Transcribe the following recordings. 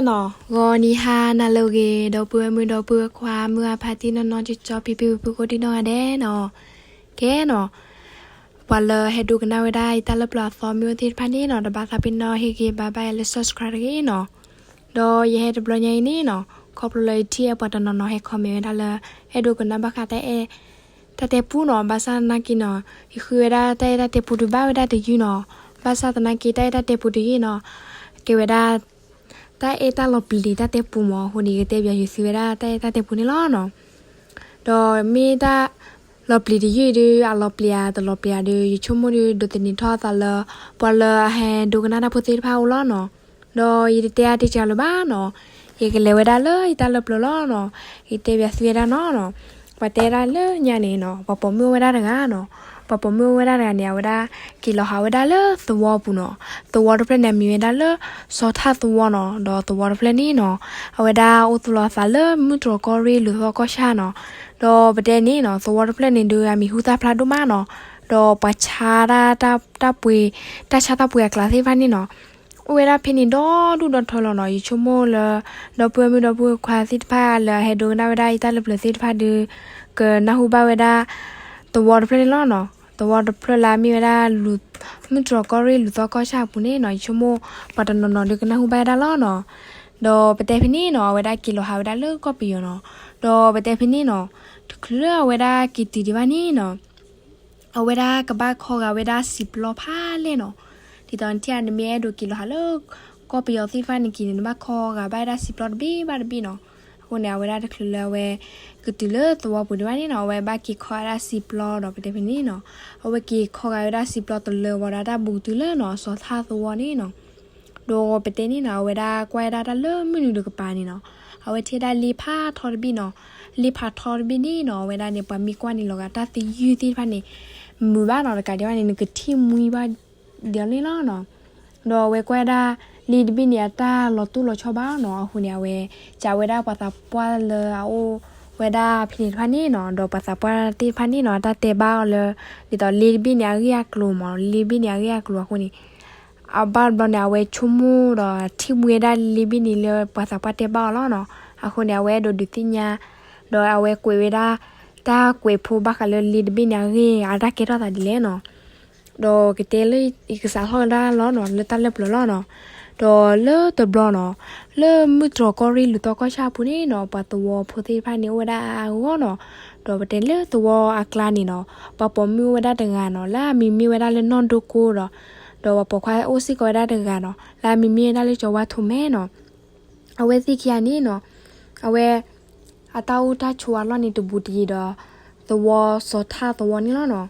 နီၤ, ဂီၤနံၤဟါနၤလၢအဂ့ၤ ဒီပုၢ်ဝဲၢ်မုၣ်ဒီပုၢ်ဝဲၢ်ခွါ မုၢ်အဖါတံၢ်နီၢ်နီၢ်ကၠီကၠီ ဖံဖံဖုဖု ကိးဒံနီၢ်ဂၤဒဲးနီၤ. ကဲနီၤ, ပှၤလၢဟဲဒိကနၣ်ဝဲဒၣ်ယတၢ်လၢပျၢၤအသီမ့ၢ်အိၣ်သ့ၣ်တဖၣ်န့ၣ်နီၤ, တဘၣ်သးပ့ၤနီၣ်ဟ့ၣ်ဂံၢ်ဘါဘၣ်ယၤလၢ subscribe တဂ့ၤနီၤ. ဒီးယဟဲတဘျီညါအံၤန့ၣ်နီၤ, ခီဖျိလၢယထံၣ်ပှၤတနီၤနီၤဟဲ comment ဝဲဒၣ်လၢ အဲၣ်ဒိးကနၣ်ဘၣ်ဃးတၢ်အဲၣ် တၢ်တဲပူနီၤ, ဘၣ်ဆၣ်သနာ်က့နီၤ, ယဃုဝဲဒၣ်တၢ်အဲၣ်တၢ်တဲပူဒုးဘၣ်ဝဲဒၣ်တယုၢ်နီၤ, ဘၣ်ဆၣ်သနာ်က့တၢ်အဲၣ်တၢ်တဲပူတယုၢ်နီၤ, ကဲဝဲဒၣ် တၢ်အဲၣ်တၢ်လီၤပျံၤတၢ်တဲပူမး, အဃိန့ၣ် ယကတဲပၠးယုၢ်သုဝဲဒၣ်တၢ်အဲၣ်တၢ်တဲပူန့ၣ်လီၤနီၤ. ဒီးမ့ၢ်တၢ်လီၤပျံၤတယုၢ်ဒီး အလီၤပျံၤဧါတလီၤပျံၤဧါဒီး ယဆိကမိၣ်ဒီး ဒိးသန့ၤထီၣ်အသးလၢ ပှၤလၢအဟဲဒိကနၣ်တၢ်ဖိသ့ၣ်တဖၣ်အအိၣ်လီၤနီၤ. ဒီးယတတဲအါတဲစှၤလၢၤဘၣ်နီၤ, ယကလဲၤဝဲဒၣ်လၢယတၢ်လၢပျၢၤလီၤနီၤ, ယတဲပၠးသုဝဲဒၣ်နီၤနီၤ, ပှၤတဲဒၣ်လၢညါန့ၣ်နီၤ, ပှၤပိာ်မုၣ်အိၣ်ဝဲဒၣ်တဂၤနီၤ, ပှၤပိာ်မုၣ်အိၣ်ဝဲဒၣ်တဂၤန့ၣ် အဝဲဒၣ်က့ၤလီၤဟးဝဲဒၣ်လၢသဝီပူၤနီၤ, သဝီတဖျၢၣ်န့ၣ် အမံၤဝဲဒၣ်လၢ စီၤထၣ်သဝီနီၤ, ဒီးသဝီတဖျၢၣ်န့ၣ်နီၤ, အဝဲဒၣ်အိၣ်သူၣ်လီၤအသးလၢမုၢ်တြီၢ်ကီၢ်ရ့ၣ်လူၤသီကီၢ်ဆၣ်နီၤ, ဒီးပတဲန့ၣ်နီၤ, သဝီတဖျၢၣ်န့ၣ်ဒီး အမံၤဟူသၣ်ဖျါဒိၣ်မးနီၤ, ဒီးပှၤဆါဒၣ်တၢ်ပှ့ၤ, တၢ်ဆါတၢ်ပှ့ၤအကျါသ့ၣ်တဖၣ်န့ၣ်နီၤ, အိၣ်ဝဲဒၣ်ဖဲန့ၣ်ဒီဒူၣ်ဒီထၢလီၤနီၤ. ယဆိကမိၣ်လၢ ဒီပုၢ်ဝဲၢ်မုၣ်ဒီပုၢ်ဝဲၢ်ခွါသ့ၣ်တဖၣ်လၢအဟဲဒိကနၣ်ဝဲဒၣ်ယတၢ်လၢပျၢၤသ့ၣ်တဖၣ်ဒီး ကနၢ်ဟူဘၣ်ဝဲဒၣ် သဝီတဖျၢၣ်န့ၣ်လီၤနီၤ, သဝီတဖျၢၣ်လၢအမ့ၢ်ဝဲဒၣ် မုၢ်တြီၢ်ကီၢ်ရ့ၣ်လူၤသီကီၢ်ဆၣ်အပူၤန့ၣ်နီၤ, ယဆိကမိၣ် ပှၤတနီၤနီၤဒီးကနၢ်ဟူဘၣ်ဝဲဒၣ်လီၤနီၤ. ဒီးပတဲဖဲန့ၣ်နီၤ, အဝဲဒၣ်က့ၤလီၤဟးဝဲဒၣ်လၢကီၢ်ပယီၤနီၤ, ဒီးပတဲဖဲန့ၣ်နီၤ, တချုးလၢအဝဲဒၣ်က့ၤတုၤဒံးဘၣ်န့ၣ်နီၤ အဝဲဒၣ်ကဘၣ်ခီဂာ်ဝဲဒၣ်စံာ်ပျီဖးလဲၢ်နီၤ. ဒ်သိးနထံၣ်ဧါ, နမ့ၢ်အဲၣ်ဒိးက့ၤလီၤဟးလၢ ကီၢ်ပယီၤသ့ၣ်တဖၣ်န့ၣ်က့ၤန့ၣ် နဘၣ်ခီဂာ်ဘၣ်ဝဲဒၣ်စံာ်ပျီတဘ့ၣ်ဘၣ်တဘ့ၣ်နီၤ. အဃိန့ၣ် အဝဲဒၣ်တချုးလၢအဝဲ ကတုၤလၢသဝီပူၤဒံးဘၣ်န့ၣ်နီၤ, အဝဲဘၣ်က့ၤခီဝဲဒၣ်စံာ်ပျီဒီး ပတဲဖဲန့ၣ်နီၤ, အဝဲက့ၤခီဂာ်ဝဲဒၣ်စံာ်ပျီတလၢာ်ဝံၤဒီးတၢ်ဘူးတုၤလၢနီၤ စီၤထၣ်သဝီန့ၣ်နီၤ. ဒီးပတဲန့ၣ်နီၤ, အဝဲဒၣ်ကွၢ်ဝဲဒၣ်တၢ်လၢမုၢ်နုာ်တကပၤန့ၣ်နီၤ, အဝဲထံၣ်ဝဲဒၣ်လ့ဖးထီတဘ့ၣ်နီၤ. လ့ဖးထီတဘ့ၣ်န့ၣ်နီၤ, အဝဲဒၣ်န့ၣ် ပှၤမ့ၢ်ကွၢ်န့ၣ်လီၤဂာ်တၢ်သယုၢ်သ့ၣ်တဖၣ်န့ၣ် မုာ်ဘၣ်နီၤ, တကးဒံးဘၣ်န့ၣ် နကထံၣ်မှံဘၣ်ဒ်န့ၣ်လီၤနီၤ. ဒီးအဝဲကွၢ်ဝဲဒၣ် လ့တဘ့ၣ်န့ၣ် အတၢ်လီၤတိၢ်လီၤဆီဘၣ်နီၤ. အဃိန့ၣ် အဝဲ စံးဝဲဒၣ်ပှၤသးပှၢ်လၢအအိၣ်ဝဲဒၣ်ဖဲန့ၣ်တဖၣ်န့ၣ်နီၤ, ဒီးပှၤသးပှၢ်သ့ၣ်တဖၣ်န့ၣ်နီၤ, အတၢ်တဲဘၣ်အီၤလၢ ဒ်သိးလ့တဘ့ၣ်န့ၣ် အဂ့ၢ်အကျိၤမး, လ့တဘ့ၣ်န့ၣ် အဂ့ၢ်အကျိၤအဃိန့ၣ် အဘၣ်တဘျီန့ၣ် အဝဲဆိကမိၣ်ဒီး ထံၣ်မှံဝဲဒၣ်လ့တဘ့ၣ်န့ၣ်လၢပှၤသးပှၢ်တဲဘၣ်အီၤလီၤနီၤ. အဃိန့ၣ် အဝဲအဲၣ်ဒိးဒုးသ့ၣ်ညါ ဒီးအဝဲကွဲးဝဲဒၣ် တၢ်ကွဲးဖိဘၣ်ဃးလၢလ့တဘ့ၣ်န့ၣ်အဂ့ၢ် အတၢ်ကဲထီၣ်သးဒ်လဲၣ်နီၤ. ဒီးကတဲလၢယကစးထီၣ်ဝဲဒၣ်လီၤနီၤ, လၢတၢ်လၢပျၢၤလီၤနီၤ. ဒီးလၢတဘျီနီၤ, လၢမုၢ်တြီၢ်ကီၢ်ရ့ၣ်လူၤသီကီၢ်ဆၣ်အပူၤန့ၣ်နီၤ, ပှၤသဝီဖိသ့ၣ်တဖၣ်န့ၣ် အိၣ်ဝဲဒၣ်အါအါဂီၢ်ဂီၢ်နီၤ. ဒီးပတဲလၢသဝီအကျါန့ၣ်နီၤ, ပှၤပိာ်မုၣ်အိၣ်ဝဲဒၣ်တဂၤနီၤ, လၢအမံၤမ့ၢ်ဝဲဒၣ်လၢနီၢ်ဒိကိဒီး, ဒီးပှၤပိာ်ခွါအိၣ်စ့ၢ်ကီးဝဲဒၣ်တဂၤနီၤ, လၢအမံၤမ့ၢ်ဝဲဒၣ်လၢကၠီၤဝါထိးမဲနီၤ. အဝဲသ့ၣ်ခံဂၤန့ၣ်နီၤ, အဝဲ အတၢ်အိၣ်တၢ်ဆိးအလီၢ်န့ၣ် တဘူးတယံၤဒီး သဝီစီၤထၣ်သဝီန့ၣ်လီၤနီၤ.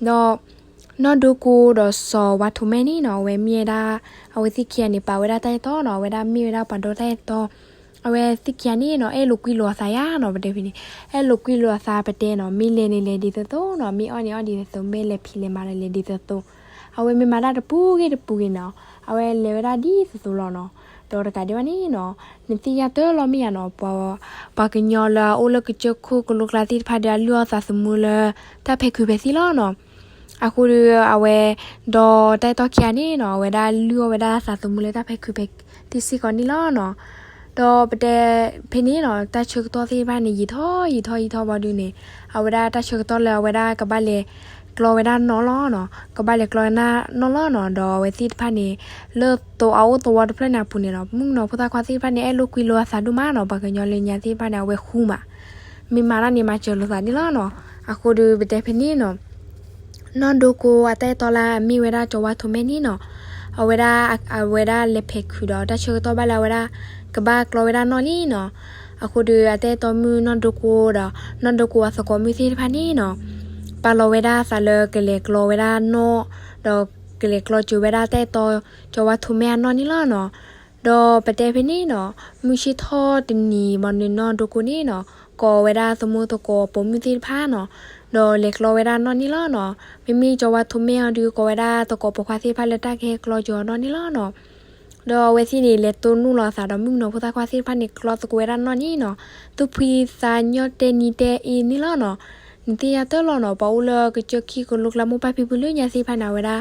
ဒီး နီၢ်ဒိကိဒီးစီၤဝါထိးမဲန့ၣ်နီၤ, အဝဲမ့ၢ်ဝဲဒၣ် အဝဲသ့ၣ်ခံဂၤန့ၣ် ပာ်ဝဲဒၣ်တၢ်အဲၣ်တီနီၤ, အဝဲဒၣ်မ့ၢ်ဝဲဒၣ်ပှၤဒီတၢ်အဲၣ်တီ. အဝဲသ့ၣ်ခံဂၤန့ၣ်နီၤ, အဲၣ်လိာ်ကွံလိာ်အသးယါနီၤ, ပတဲဖဲန့ၣ် အဲၣ်လိာ်ကွံလိာ်အသးပတဲနီၤ, မ့ၢ်လဲၤန့ၣ်လဲၤဒ်သိးသိးနီၤ, မ့ၢ်အီၣ်န့ၣ်အီၣ်ဒ်သိးသိး, မ့ၢ်လဲၤဖံးလဲၤမၤဒီးလဲၤဒ်သိးသိး. အဝဲမ့ၢ်မၤတၢ်တပူၤဂ့ၤတပူၤဂ့ၤနီၤ, အဝဲလဲၤဝဲဒၣ်ဒ်သိးသိးလီၤနီၤ. ဒီးတကးဒံးဘၣ်န့ၣ်နီၤ, နသ့ၣ်ညါတၢ်လီၤမ့ၢ်ယါနီၤ, ပှၤ ပှၤကညီလၢအအိၣ်လၢကစၢၢ်ခိၣ်ကလိကျါသ့ၣ်တဖၣ်ဒီး အလုၢ်အီၣ်သးသမူလၢ တၢ်ဖဲးခုးဖဲးသံလီၤနီၤ. အဃိဒီးအဝဲ ဒီးတၢ်အဲၣ်တီခံဂၤန့ၣ်နီၤ, အဝဲဒၣ်လုၢ်အီၣ်ဝဲဒၣ်သးသမူလၢတၢ်ဖဲးခုးဖဲးသံစ့ၢ်ကီးန့ၣ်လီၤနီၤ. ဒီးပတဲဖဲန့ၣ်နီၤ, တၢ်ဆၢကတီၢ်သ့ၣ်တဖၣ်န့ၣ် ယံာ်ထီၣ်ယံာ်ထီၣ်ယံာ်ထီၣ်ဘၣ်ဒုန့ၣ်, အဝဲဒၣ်တၢ်ဆၢကတီၢ်လၢအဝဲဒၣ်ကဘၣ်လဲၤကျီဝဲဒၣ်နီၣ်လီၤနီၤ, ကဘၣ်လဲၤကျီဝဲဒၣ်နီၣ်လီၤနီၤ. ဒီးအဝဲသ့ၣ်တဖၣ်န့ၣ် လၢအအိၣ်သဝီတဖျၢၣ်န့ၣ်အပူၤန့ၣ်နီၤ, မုၣ်ကနီၤဖိသၣ်ခွါသ့ၣ်တဖၣ်န့ၣ် အဲၣ်လိာ်ကွံလိာ်အသးဒိၣ်မးနီၤ, ပှၤကညီလၢညါသ့ၣ်တဖၣ်န့ၣ် အဝဲဃူမး, မ့ၢ်မၤတၢ်န့ၣ် မၤစၢၤလိာ်သးန့ၣ်လီၤနီၤ. အဃိဒီးပတဲဖဲန့ၣ်နီၤ, နီၢ်ဒိကိအတၢ်အဲၣ်တီလၢအမ့ၢ်ဝဲဒၣ်ကၠီၤဝါထိးမဲန့ၣ်နီၤ, အဝဲဒၣ် အဝဲဒၣ်လဲၤဖဲးခုးဒီး တၢ်ဆၢကတီၢ်ဘၣ်လၢအဝဲဒၣ် ကဘၣ်ကျီဝဲဒၣ်နီၣ်လံနီၤ. အဃိဒီးအတၢ်အဲၣ်တီမုၣ်နီၢ်ဒိကိဒီး နီၢ်ဒိကိအသကိးမုၣ်သ့ၣ်တဖၣ်န့ၣ်နီၤ, ပာ်လီၤဝဲဒၣ်အသးလၢကလဲၤကျီဝဲဒၣ်နီၣ်, ဒီးကလဲၤကျီစၢၤဝဲဒၣ်တၢ်အဲၣ်တီ ကၠီၤဝါထိးမဲအနီၣ်န့ၣ်လီၤနီၤ. ဒီးပတဲဖဲန့ၣ်နီၤ, မုၢ်ဆ့ၣ်ထီၣ်တနံၤ မ့ၢ်န့ၣ်နီၢ်ဒိကိန့ၣ်နီၤ, ကိးဝဲဒၣ်သမူသကိးပိာ်မုၣ်သ့ၣ်တဖၣ်နီၤ, ဒီးလဲၤကျီဝဲဒၣ်နီၣ်န့ၣ်လီၤနီၤ. မ့မ့ၢ်ကၠီၤဝါထိးမဲအီၤဒီး ကိးဝဲဒၣ်သကိးပိာ်ခွါသ့ၣ်တဖၣ်လၢတၢ်ကဟဲကျီစၢၤအီၤနီၣ်န့ၣ်လီၤနီၤ. ဒီးအဝဲသ့ၣ်န့ၣ် လဲၤတိၢ်နီၣ်လီၤအသးဒီး မုၣ်ကနီၤဖိသၣ်ခွါသ့ၣ်တဖၣ်န့ၣ် ကျီသကိးဝဲဒၣ်နီၣ်န့ၣ်နီၤ, သူၣ်ဖှံသးညီတဲနံၤတဲအ့န့ၣ်လီၤနီၤ. နသ့ၣ်ညါတၢ်လီၤနီၤ, ပှၤအိၣ်လၢကစၢၢ်ခံကလိကျါ မိၢ်ပၢ်ဖံဖုလၢညါသ့ၣ်တဖၣ်န့ၣ် အဝဲဒၣ်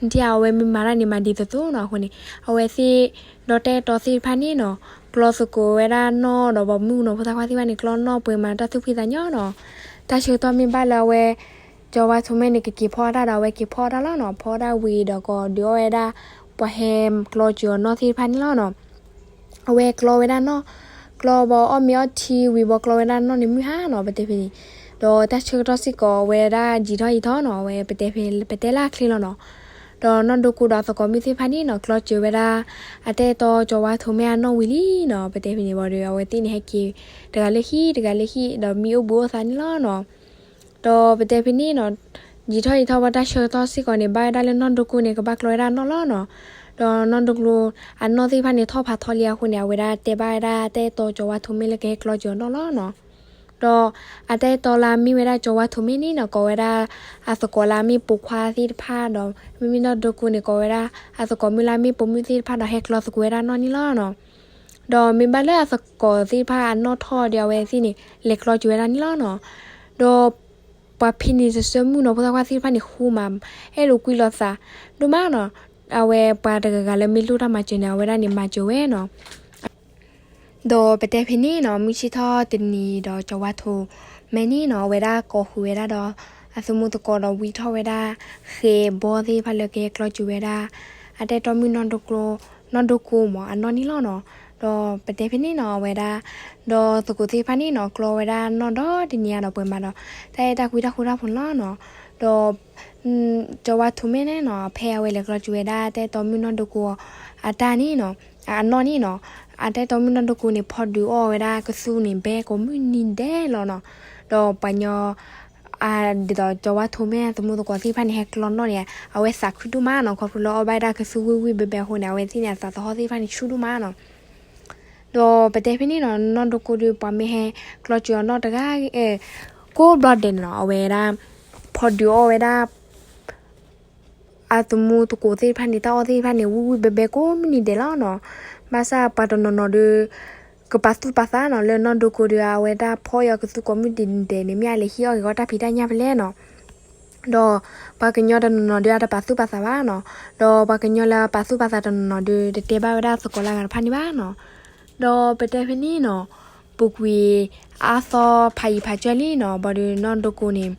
နထံၣ်ဧါ အဝဲမ့ၢ်မၤတၢ်န့ၣ် မၤဒ်သိးသိးနီၤ. အဃိန့ၣ် အဝဲသ့ၣ်ဒီးတၢ်အဲၣ်တီသ့ၣ်တဖၣ်န့ၣ်နီၤ ကျီသကိးဝဲဒၣ်နီၢ်ဒီး ပိာ်မုၣ်နီၤ ဖိသၣ်ခွါသ့ၣ်တဖၣ်န့ၣ် ကျီနီၢ်ပှဲၤမၤတၢ်သူၣ်ဖှံသးညီနီၤ. တၢ်ဆၢကတီၢ်မ့ၢ်ဘၣ်လၢအဝဲ ကၠီၤဝါထိးမဲန့ၣ် ကက့ၤဖီအီၣ်တၢ်ဒီး အဝဲက့ၤဖီအီၣ်တၢ်လီၤနီၤ. ဖီအီၣ်တၢ်ဝံၤဒီး ကဒုးအီၣ်ဝဲဒၣ် ပှၤဟဲကျီစၢၤအီၤနီၢ်သ့ၣ်တဖၣ်န့ၣ်လီၤနီၤ. အဝဲကျီဝဲဒၣ်နီၢ်, ကျီဘၣ်အီၣ်မ့ၤအီထံဝံၤဘၣ် ကျီဝဲဒၣ်နီၢ်န့ၣ်မုၢ်ဟါနီၤ ပတဲဖဲန့ၣ်. ဒီးတၢ်ဆၢကတီၢ်စ့ၢ်ကီး အဝဲဒၣ်ယံာ်ထီၣ်ယံာ်ထီၣ်နီၤ, အဝဲပတဲဖဲ ပတဲလၢအချ့လီၤနီၤ. ဒီးနီၢ်ဒိကိဒီးအသကိးမုၣ်သ့ၣ်တဖၣ်န့ၣ်နီၤ ကျီစၢၤဝဲဒၣ် အတၢ်အဲၣ်တီကၠီၤဝါထိးမဲအနီၢ်ဝံၤလံနီၤ. ပတဲဖဲန့ၣ်ဘၣ်ဒီး အဝဲသ့ၣ်န့ၣ်ဟဲက့ၤ တဂၤလၢဟံၣ် တဂၤလၢဟံၣ် ဒီးမံအိၣ်ဘှံးအိၣ်သးန့ၣ်လီၤနီၤ. ဒီးပတဲဖဲန့ၣ်နီၤ, ယံာ်ထီၣ်ယံာ်ထီၣ်ဘၣ်တၢ်ဆၢကတီၢ်စ့ၢ်ကီးန့ၣ် ဘၣ်ဝဲဒၣ်လၢနီၢ်ဒိကိန့ၣ် ကဘၣ်ကျီဝဲဒၣ်နီၢ်လီၤနီၤ. ဒီးနီၢ်ဒိကိအနီၢ်သ့ၣ်တဖၣ်န့ၣ် ထီၣ်ဖးထီလံအဃိန့ၣ် အဝဲဒၣ်တဲဘၣ်ဝဲဒၣ်တၢ်အဲၣ်တီကၠီၤဝါထိးမဲလၢကဟဲကျီစၢၤအီၤနီၢ်လီၤနီၤ. ဒီးအတၢ်အဲၣ်တီလၢအမ့ၢ်ဝဲဒၣ်ကၠီၤဝါထိးမဲန့ၣ်နီၤ ကိးဝဲဒၣ် အသကိးလၢအမ့ၢ်ပိာ်ခွါသ့ၣ်တဖၣ်ဒီး မ့မ့ၢ်နီၢ်ဒိကိန့ၣ် ကိးဝဲဒၣ် အသကိးမုၣ်လၢအမ့ၢ်ပိာ်မုၣ်သ့ၣ်တဖၣ်ဒီး ဟဲကျီသကိးဝဲဒၣ်နီၢ်န့ၣ်လီၤနီၤ. ဒီးမ့ၢ်ဘၣ်လၢအသကိးသ့ၣ်တဖၣ်အနီၢ်ထီၣ်ဒီး အဝဲသ့ၣ်န့ၣ် လဲၤကျီစၢၤဝဲဒၣ်န့ၣ်လီၤနီၤ. ဒီးပှၤဖံးန့ၢ်စၢၤမုၣ်နီၤ ဖိသၣ်ခွါသ့ၣ်တဖၣ်န့ၣ် ဃူမး အဲၣ်ဒိးကွံလိာ်သးဒိၣ်မးနီၤ. အဝဲပှၤတဂၤဂၤလၢမ့ၢ်လိၣ်တၢ်မၤစၢၤန့ၣ် အဝဲဒၣ်န့ၣ် မၤစၢၤဝဲနီၤ. ဒီးပတဲဖဲန့ၣ်နီၤ မုၢ်ဆ့ၣ်ထီၣ်တနံၤဒီး ကၠီၤဝါထိးမဲန့ၣ်နီၤ အဝဲဒၣ်ကိးဃုာ်ဝဲဒၣ်ဒီး အသမူသကိးဒီး ဝံထီၣ်ဝဲဒၣ် ဃဲဘီသ့ၣ်တဖၣ်လၢကဟဲကျီစၢၤဝဲဒၣ် အတၢ်အဲၣ်တီမုၣ်နီၢ်ဒိကိ နီၢ်ဒိကိမး အနီၢ်န့ၣ်လီၤနီၤ. ဒီးပတဲဖဲန့ၣ်နီၤ အဝဲဒၣ် ဒီးသကိးသ့ၣ်တဖၣ်န့ၣ်နီၤ ကျီဝဲဒၣ်နီၢ်ဒီတနံၤဧါဒီး ပှဲၤမးဒီး တၢ်အဲၣ်တၢ်ကွံတၢ်ဃူတၢ်ဖိးန့ၣ်လီၤနီၤ. ဒီး ကၠီၤဝါထိးမဲန့ၣ်နီၤ ဖဲအဝဲလဲၤကျီစၢၤဝဲဒၣ် တၢ်အဲၣ်တီမုၣ်နီၢ်ဒိကိအတၢ်န့ၣ်နီၤ အနီၢ်န့ၣ်နီၤ အတၢ်အဲၣ်တီမုၣ်နီၢ်ဒိကိန့ၣ် ဖီဒုးအီၣ်ဝဲဒၣ်ကသူန့ၣ် ဘဲကိးမုၢ်နံၤဒဲးလီၤနီၤ. ဒီးပှၤကညီ ဒ်သိးကၠီၤဝါထိးမဲအသမူသကိးသ့ၣ်တဖၣ်န့ၣ် ဟဲကျီနီၢ်န့ၣ် အဝဲသးခုဒိၣ်မးနီၤ. ခီဖျိလၢအီၣ်ဘၣ်ဝဲဒၣ်ကသူဝံၣ်ဝံၣ်ဘဲဘဲအဃိန့ၣ် အဝဲသ့ၣ်န့ၣ် အသးသဟီၣ်သ့ၣ်တဖၣ်န့ၣ် ဆူၣ်ဒိၣ်မးနီၤ. ဒီးပတဲဖဲန့ၣ်နီၤ နီၢ်ဒိကိဒီး ပှၤမ့ၢ်ဟဲကျီစၢၤအီၤနီၢ်တဂၤ ကိးဘျီဒဲးန့ၣ်နီၤ အဝဲဒၣ် ဖီဒုးအီၣ်ဝဲဒၣ် အသမူသကိးသ့ၣ်တဖၣ်န့ၣ် တၢ်အီၣ်သ့ၣ်တဖၣ်န့ၣ် ဝံၣ်ဝံၣ်ဘဲဘဲကိးမုၢ်နံၤဒဲးလီၤနီၤ. ဘၣ်ဆၣ်ပှၤတနီၤနီၤဒီး ကပာ်သူၣ်ပာ်သးနီၤ လၢနီၢ်ဒိကိဒီး အဝဲဒၣ်ဖီအီၣ်အီၤကသူကိးမုၢ်နံၤဒဲးန့ၣ် မ့ၢ်အလဲၤဟံးအီၣ်က့ၤအီၣ်တၢ်ဖံးတၢ်ညၣ်ဖဲလဲၣ်နီၤ. ဒီးပှၤကညီတနီၤနီၤဒီး အတပာ်သူၣ်ပာ်သးဘၣ်နီၤ. ဒီးပှၤကညီလၢအပာ်သူၣ်ပာ်သးတနီၤနီၤဒီး တတဲဘၣ်ဝဲဒၣ်သကိးလၢအဂၤတဖၣ်န့ၣ်ဘၣ်နီၤ. ဒီးပတဲဖဲန့ၣ်နီၤ ပူၤကွံာ်အါသီဖးယံာ်ဖးစၢၤလံနီၤ ဘၣ်ဒီးနီၢ်ဒိကိန့ၣ်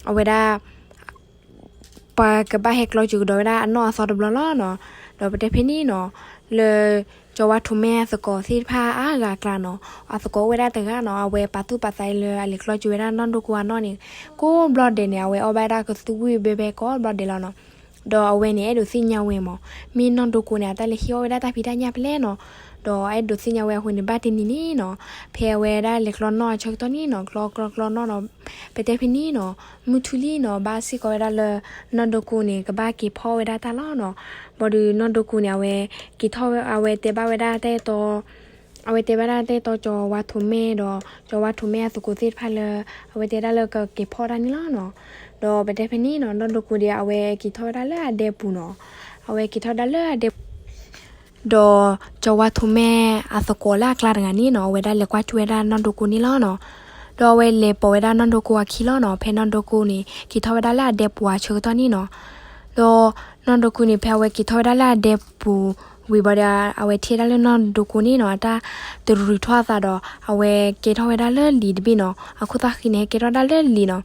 အဝဲဒၣ် ပှၤကဘၣ်ဟဲကျီစၢၤကဒီးဝဲဒၣ်အနီၢ်အသီတဘျီလီၤနီၤ. ဒီးပတဲဖဲန့ၣ်နီၤ လၢ ကၠီၤဝါထိးမဲအသကိးသ့ၣ်တဖၣ်အါဂၤအကျါနီၤ အသကိးအိၣ်ဝဲဒၣ်တဂၤနီၤ အဝဲပာ်သူၣ်ပာ်သးလၢအလဲၤကျီစၢၤဝဲဒၣ်နီၢ်ဒိကိအနီၢ်န့ၣ် ကိးဘျီဒဲးန့ၣ် အဝဲအီၣ်ဘၣ်ဝဲဒၣ်ကသူဝံၣ်ဘဲဘဲကိးဘျီဒဲးလီၤနီၤ. ဒီးအဝဲန့ၣ် အဲၣ်ဒိးသ့ၣ်ညါဝဲမး မ့ၢ်နီၢ်ဒိကိန့ၣ် အတၢ်လဲၤဟံးအီၣ်ဝဲဒၣ်တၢ်ဖံးတၢ်ညၣ်ဖဲလဲၣ်နီၤ. ဒီးအဲၣ်ဒိးသ့ၣ်ညါဝဲအဃိန့ၣ် ဘၣ်တနံၤန့ၣ်နီၤ ဖဲအဝဲဒၣ်လဲၤကျီနီၢ်အဆၢကတီၢ်န့ၣ်နီၤ ကျီကျီကျီနီၢ်ဒီး ပတဲဖဲန့ၣ်နီၤ မုၢ်ထူၣ်လံနီၤ ဘၣ်စ့ၢ်ကီးဝဲဒၣ်လၢ နီၢ်ဒိကိန့ၣ် ကဘၣ်က့ၤဖီဝဲဒၣ်တၢ်လီၤနီၤ. ဘၣ်ဒီးနီၢ်ဒိကိန့ၣ် အဝဲက့ၤထီၣ်ဝဲ အဝဲတဲဘၣ်ဝဲဒၣ်တၢ်အဲၣ်တီ အဝဲတဲဘၣ်ဒၣ်တၢ်အဲၣ်တီကၠီၤဝါထိးမဲဒီး ကၠီၤဝါထိးမဲအသကိးသ့ၣ်တဖၣ်လၢ အဝဲတဲဒၣ်လၢကက့ၤဖီတၢ်န့ၣ်လီၤနီၤ. ဒီးပတဲဖဲန့ၣ်နီၤ နီၢ်ဒိကိဒီး အဝဲက့ၤထီၣ်ဝဲဒၣ်လၢအဒဲပူၤနီၤ. အဝဲက့ၤထီၣ်ဝဲဒၣ်လၢအဒဲပူၤ ဒီးကၠီၤဝါထိးမဲအသကိးလၢအကျါတဂၤန့ၣ်နီၤ အဝဲဒၣ်လဲၤကွၢ်ကၠူၣ်ဝဲဒၣ်နီၢ်ဒိကိန့ၣ်လီၤနီၤ. ဒီးအဝဲလဲၤပိာ်ဝဲဒၣ်နီၢ်ဒိကိအခံလီၤနီၤ ဖဲနီၢ်ဒိကိန့ၣ် က့ၤထီၣ်ဝဲဒၣ်လၢအဒဲပူၤအဆၢကတီၢ်န့ၣ်နီၤ. ဒီးနီၢ်ဒိကိန့ၣ် ဖဲအဝဲက့ၤထီၣ်ဝဲဒၣ်လၢအဒဲပူၤဝံၤဘၣ်ဒီး အဝဲထံၣ်ဝဲဒၣ်လၢနီၢ်ဒိကိန့ၣ်နီၤ အတၢ်တရူးထီၣ်အသးဒီး အဝဲကဲထီၣ်ဝဲဒၣ်လၢလံာ်တဘ့ၣ်နီၤ အခိၣ်သၣ်ဃံန့ၣ် ဟဲကဲထီၣ်ဝဲဒၣ်လၢလံာ်နီၤ. လံာ်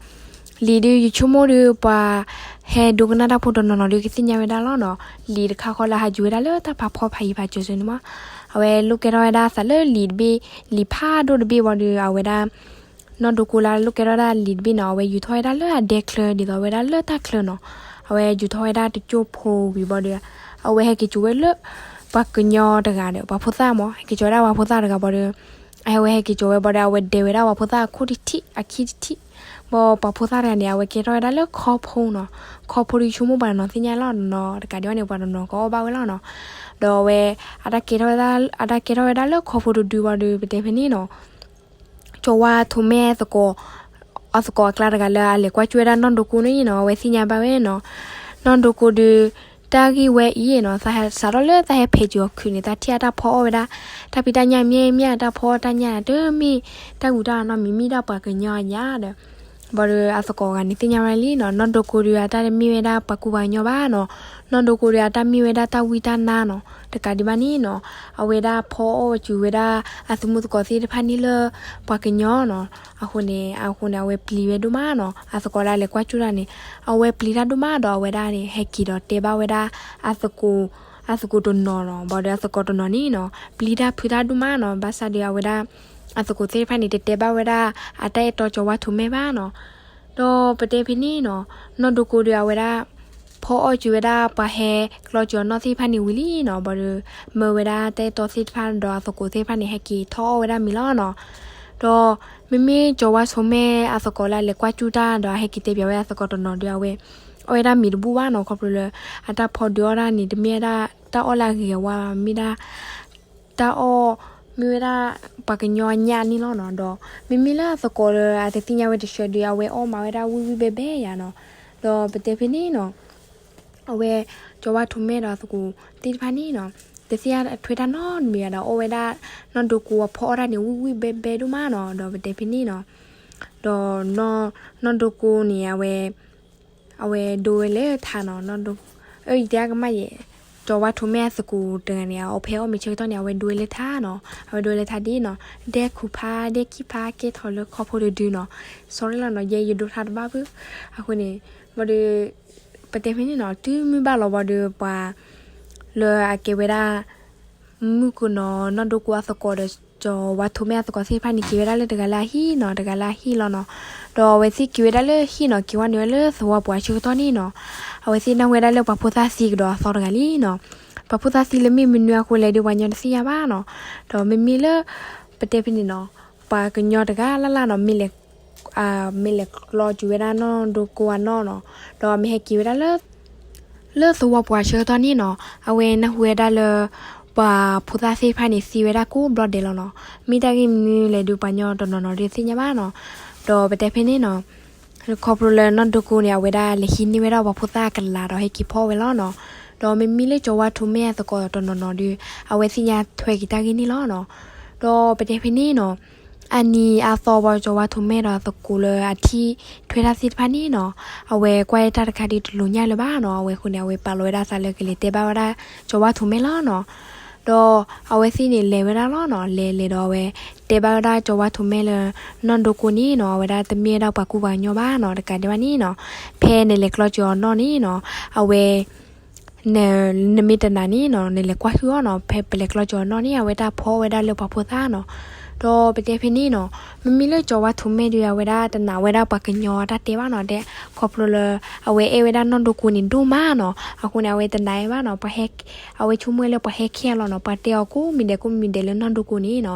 ဒီးယဆိကမိၣ်ဒီး ပှၤဟဲဒိကနၣ်တၢ်ဖိတနီၤနီၤဒီး ကသ့ၣ်ညါဝဲဒၣ်လီၤနီၤ. လံာ်တခါဃီလၢဟးယူၤဝဲဒၣ်လၢတၢ်ဖးဖီဖးယံၤဖးစၢၤစၢၤန့ၣ်မး အဝဲလိၣ်ကဲထီၣ်ဝဲဒၣ်အသးလၢလံာ်တဘ့ၣ် လံာ်ဖးဒိၣ်တဘ့ၣ်ဘၣ်ဒီး အဝဲဒၣ် နီၢ်ဒိကိလၢလိၣ်ကဲထီၣ်ဝဲဒၣ်လံာ်တဘ့ၣ်နီၤ အဝဲယူၤထီၣ်ဝဲဒၣ်လၢအဒဲချၢ ဒ်သိးဝဲဒၣ်လၢတၢ်ချၢနီၤ. အဝဲယူၤထီၣ်ဝဲဒၣ်တကၠိဖိဝံၤဘၣ်ဒီး အဝဲဟဲက့ၤစိာ်ဝဲလၢ ပှၤကညီတဂၤဒီး ပှၤဖိသၣ်မး ဟဲက့ၤစိာ်ဝဲဒၣ်ပှၤဖိသၣ်တဂၤဘၣ်ဒီး အဝဲဟဲက့ၤစိာ်ဝဲဘၣ်ဒီး အဝဲဒဲဝဲဒၣ်ပှၤဖိသၣ်အခိၣ်တထံၣ် အခံတထံၣ် ဘၣ်ပှၤဖိသၣ်တဂၤန့ၣ် အဝဲကဲထီၣ်ဝဲဒၣ်လၢခီဖိနီၤ. ခီဖိဒီးယဆိကမိၣ်ပှၤတနီၤသ့ၣ်ညါလီၤနီၤ တကးဒံးဘၣ်န့ၣ် ပှၤတနီၤကအီၣ်ဘၣ်ဝဲလီၤနီၤ. ဒီးအဝဲ အတၢ်ကဲထီၣ်ဝဲဒၣ် အတၢ်ကဲထီၣ်ဝဲဒၣ်လၢခီဖိတဒုဘၣ်ဒီး ပတဲဖဲန့ၣ်နီၤ ကၠီၤဝါထိးမဲအသကိး အသကိးအကျါတဂၤလၢအလဲၤကွၢ်ကၠူၣ်ဝဲဒၣ်နီၢ်ဒိကိန့ၣ်နီၤ အဝဲသ့ၣ်ညါဘၣ်ဝဲနီၤ. နီၢ်ဒိကိဒီး တၢ်ဂ့ၢ်ဝဲအံၤနီၤ စးထီၣ်လၢတၢ်ဟဲဖဲးစၢၤအီၤခုးန့ၣ် တၢ်ထံၣ်အတၢ်ဖီအီၣ်ဝဲဒၣ် တၢ်ဖံးတၢ်ညၣ်မ့ၢ်မ့ၢ် တၢ်ဖီအီၣ်တၢ်ညၣ် တမ့ၢ်တၢ်ဂူာ်တၢ်အီၣ်နီတမံၤ မ့ၢ်ဒၣ်ပှၤကညီအညၣ်ဒီး ဘၣ်ဒီးအသကိးတဂၤန့ၣ်သ့ၣ်ညါဝဲလံနီၤ, နီၢ်ဒိကိဒီးအတၢ်တမ့ၢ်ဝဲဒၣ်ပှၤကူပှၤကညီဘၣ်နီၤ, နီၢ်ဒိကိဒီးအတၢ်မ့ၢ်ဝဲဒၣ်တၢ်ဝံတၢ်နါနီၤ, တကးဒံးဘၣ်န့ၣ်နီၤ, အဝဲဒၣ်ဖီအီၣ်စူၤဝဲဒၣ်အသမူသကိးသ့ၣ်တဖၣ်န့ၣ်လၢပှၤကညီနီၤ, အဃိန့ၣ် အဃိန့ၣ် အဝဲပျံၤဝဲဒိၣ်မးနီၤ, အသကိးလၢအလဲၤကွၢ်ကၠူၣ်တၢ်န့ၣ် အဝဲပျံၤတၢ်ဒိၣ်မးဒီးအဝဲဒၣ်န့ၣ် ဟဲက့ၤဒီးတဲဘၣ်ဝဲဒၣ် အသကိး အသကိးတနီၤနီၤ, ဘၣ်ဒီးအသကိးတနီၤန့ၣ်နီၤ ပျံၤတၢ်ဖုးတၢ်ဒိၣ်မးနီၤ, ဘၣ်ဆၣ်ဒီးအဝဲဒၣ် အသကိးသ့ၣ်တဖၣ်န့ၣ် တတဲဘၣ်ဝဲဒၣ်အတၢ်အဲၣ်တီကၠီၤဝါထိးမဲဘၣ်နီၤ, ဒီးပတဲဖဲန့ၣ်နီၤ, နီၢ်ဒိကိဒီးအဝဲဒၣ် ဖီအီၣ်စူၤဝဲဒၣ်ပှၤဟဲကျီစူၤအနီၢ်သ့ၣ်တဖၣ်န့ၣ်ဝံၤလံနီၤ, ဘၣ်ဒီး မၢဝဲဒၣ်တၢ်အဲၣ်တီသ့ၣ်တဖၣ်ဒီးအသကိးသ့ၣ်တဖၣ်န့ၣ် ဟဲက့ၤထီၣ်အီၣ်ဝဲဒၣ်မ့ၤလီၤနီၤ, ဒီးမ့မ့ၢ်ကၠီၤဝါထိးမဲအသကိးလၢအလဲၤကွၢ်ကၠူၣ်တၢ်ဒီးအဟဲက့ၤတဲပၠးဝဲအသကိးတနီၤဒီးအဝဲ အီၣ်ဝဲဒၣ်မ့ၤတဘူၣ်ဘၣ်နီၤ, ခီဖျိလၢ အတၢ်ဖီဒုးအီၣ်တၢ်န့ၣ် တမ့ၢ်ဝဲဒၣ်တၢ်အီၣ်လၢအဂ့ၤအဝါဘၣ်, မ့ၢ်ဒၣ် တၢ်အီၣ် မ့ၢ်ဝဲဒၣ်ပှၤကညီအညၣ်န့ၣ်လီၤနီၤ, ဒီးမ့မ့ၢ်လၢအသကိးလၢအတသ့ၣ်ညါဝဲတဆၢဒီး အဝဲအီၣ်မးဝဲဒၣ်ဝံၣ်ဝံၣ်ဘဲဘဲယၤနီၤ, ဒီးပတဲဖဲန့ၣ်နီၤ အဝဲ ကၠီၤဝါထိးမဲဒီးအသကိးသ့ၣ်တဖၣ်န့ၣ်နီၤ, တသ့ၣ်ညါထွဲတၢ်နီတမံၤဘၣ်ဒီး အီၣ်ဝဲဒၣ်နီၢ်ဒိကိအဖီအီၣ်တၢ်န့ၣ် ဝံၣ်ဝံၣ်ဘဲဘဲဒိၣ်မးနီၤ, ဒီးပတဲဖဲန့ၣ်နီၤ, ဒီးနီၢ်ဒိကိန့ၣ် အဝဲ အဝဲဒိဝဲလၢထါနီၤ, အၢ ယတဲကမၣ်ယဲၢ်, ကၠီၤဝါထိးမဲအသကိးတဂၤန့ၣ် အဖဲအီၣ်မ့ၤဆၢကတီၢ်န့ၣ် အဝဲဒိဝဲလၢထါနီၤ, အဝဲဒိဝဲလၢထါဒ်နီၤ, ဒဲခူးဖးဒဲခံဖးကဲထီၣ်လၢခီဖိတဒုနီၤ, sorry လီၤနီၤ, ယဲယဒိထါတဘၣ်ဖုး, အဃိန့ၣ် ဘၣ်ဒီး ပတဲဖဲန့ၣ်နီၤ, တုၤမုၢ်ဘၣ်လီၤဘၣ်ဒီးပှၤ လၢအကဲဝဲဒၣ် မုၣ်ကနီၤ နီၢ်ဒိကိအသကိးဒီး ကၠီၤဝါထိးမဲအသကိးသ့ၣ်တဖၣ်န့ၣ် က့ၤဝဲဒၣ်လၢတဂၤလၢအဟံၣ်နီၤ, တဂၤလၢအဟံၣ်လီၤနီၤ, ဒီးအဝဲသ့ၣ်က့ၤဝဲဒၣ်လၢဟံၣ်နီၤ, က့ၤဝဲနုာ်ဝဲလၢသဝီပူၤအဆၢကတီၢ်န့ၣ်နီၤ, အဝဲသ့ၣ်နၢ်ဟူဝဲဒၣ်လၢပှၤဖိသၣ်သံကဒီးအသီတဂၤလံနီၤ, ပှၤဖိသၣ်သံလၢမ့ၢ်မနုၤအဃိလဲၣ်ဒီးပှၤကညီတသ့ၣ်ညါဘၣ်နီၤ, ဒီးမ့မ့ၢ်လၢ ပတဲဖဲန့ၣ်နီၤ, ပှၤကညီတဂၤလၢ်လၢ်နီၤ, မ့ၢ်လဲၤ မ့ၢ်လဲၤကျီစူၤဝဲဒၣ်နီၢ်ဒိကိအနီၢ်နီၤ, ဒီးမ့ၢ်ဟဲက့ၤဝဲဒၣ်လၢ လၢသဝီပူၤအဆၢကတီၢ်န့ၣ်နီၤ, အဝဲနၢ်ဟူဝဲဒၣ်လၢ ပှၤဖိသၣ်သ့ၣ်တဖၣ်န့ၣ် သံဝဲဒၣ်ကိးဘျီဒဲးလီၤနီၤ, မ့ၢ်တၢ်ဂ့ၢ်မနုၤလဲၣ်ဒီးပှၤကညီတနီၤနီၤဒီးသ့ၣ်ညါဘၣ်နီၤ, ဒီးပတဲဖဲန့ၣ်နီၤ, ခီဖျိလၢနီၢ်ဒိကိန့ၣ် အဝဲဒၣ်လဲၤဟံးန့ၢ်ဝဲဒၣ်ပှၤဖိသၣ်အကလၤဒီးဟဲက့ၤဖီၣ်ဝဲလီၤနီၤ, ဒီးမ့မ့ၢ်လၢကၠီၤဝါထိးမဲအသကိးတနီၤနီၤဒီး အဝဲသ့ၣ်ညါထွဲက့ၤတၢ်ဂ့ၢ်န့ၣ်လီၤနီၤ, ဒီးပတဲဖဲန့ၣ်နီၤ အနံၤအသီဘၣ်ကၠီၤဝါထိးမဲဒီးအသကိးလၢအထံၣ်ထွဲတၢ်သ့ၣ်တဖၣ်န့ၣ်နီၤ, အဝဲကွၢ်တၢ်တခါဒီးတလိၤညၣ်လၢၤဘၣ်နီၤ, အဝဲအဃိန့ၣ် အဝဲပာ်လီၤဝဲဒၣ်အသးလၢကလဲၤတဲဘၣ်ဝဲဒၣ်ကၠီၤဝါထိးမဲလီၤနီၤ, ဒီးအဝဲသ့ၣ်န့ၣ်လဲၤဝဲဒၣ်လီၤနီၤ, လဲၤလဲၤဒီးအဝဲတဲဘၣ်ဝဲဒၣ်ကၠီၤဝါထိးမဲလၢ နီၢ်ဒိကိန့ၣ်နီၤ, အဝဲဒၣ်တမ့ၢ်ဝဲဒၣ်ပှၤကူပှၤကညီဘၣ်နီၤ, တကးဒံးဘၣ်န့ၣ်နီၤ, ဖဲနလဲၤကျီစၢၤအီၤနီၢ်န့ၣ်နီၤ, အဝဲ နမ့ၢ်တနာ်န့ၣ်နီၤ, နလဲၤကွၢ်ဟုၣ်အီၤနီၤ, ဖဲပလဲၤကျီစၢၤအီၤနီၢ်န့ၣ် အဝဲတၢ်ဖီဝဲဒၣ်လၢပှၤဖိသၣ်နီၤ, ဒီးပတဲဖဲန့ၣ်နီၤ, မ့မ့ၢ်လၢကၠီၤဝါထိးမဲဒီး အဝဲဒၣ်တနာ်ဝဲဒၣ်ပှၤကညီအတၢ်တဲဘၣ်နီၤ, တဲခီဖျိလၢ အဝဲအဲၣ်ဝဲဒၣ်နီၢ်ဒိကိန့ၣ်ဒိၣ်မးနီၤ, အဃိန့ၣ် အဝဲတနာ်ဝဲဘၣ်နီၤ, ပှၤဟဲ အဝဲဆိကမိၣ်ဝဲလၢပှၤဟဲခဲအီၤလီၤနီၤ, ပှၤတဲအီၤကိးမံၤဒဲးကိးမံၤဒဲးလၢနီၢ်ဒိကိန့ၣ်နီၤ